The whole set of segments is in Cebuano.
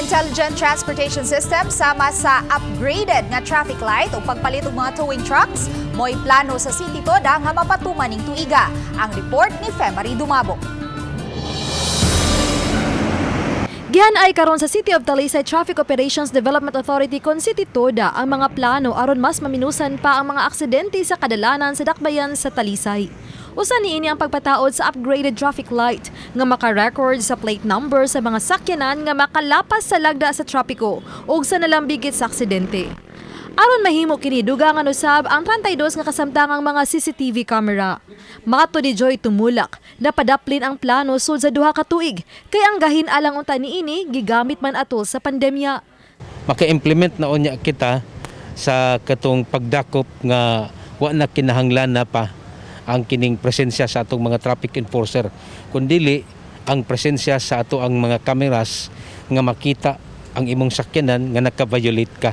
Intelligent Transportation System sama sa upgraded nga traffic light o pagpalit og mga towing trucks mo'y plano sa City Toda nga mapatuman ning tuiga. Ang report ni Femary Dumabo. Gihan ay karon sa City of Talisay Traffic Operations Development Authority kon City Toda ang mga plano aron mas maminusan pa ang mga aksidente sa kadalanan sa dakbayan sa Talisay. Usa niini ang pagpataod sa upgraded traffic light nga maka-record sa plate number sa mga sakyanan nga makalapas sa lagda sa trapiko ug sa nalambigit sa aksidente. Aron mahimo kini, dugangan usab ang 32 nga kasamtangang mga CCTV camera. Mato ni Joy Tumulak, napadaplin ang plano sud sa 2 ka tuig kay ang gahin alang unta niini gigamit man atol sa pandemya. Maka-implement na unya kita sa katong pagdakop nga wa na kinahanglan na pa ang kining presensya sa atong mga traffic enforcer, kundili ang presensya sa ato ang mga cameras nga makita ang imong sakyanan nga naka-violate ka.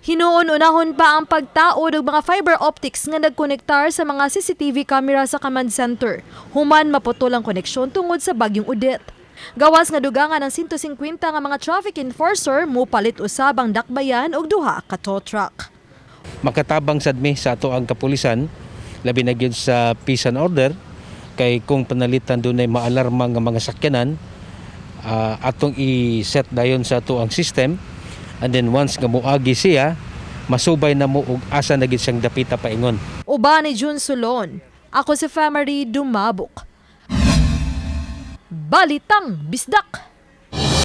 Hinuon unahon pa ang pagtaod og mga fiber optics nga nagkonektar sa mga CCTV camera sa command center. Human maputol ang koneksyon tungod sa bagyong Odette. Gawas nga dugangan ang 150 nga mga traffic enforcer, mupalit usab ang dakbayan og duha ka tow truck. Makatabang sad mi sa ato ang kapulisan, labi na gyud sa peace and order, kay kung panalitan dunay maalarma nga mga sakyanan, atong i-set dayon sa ato ang system, and then once nga moagi siya, masubay na mo og asa na gid siyang dapita paingon. Uban ni June Solon. Ako si Femary Dumabok. Balitang Bisdak!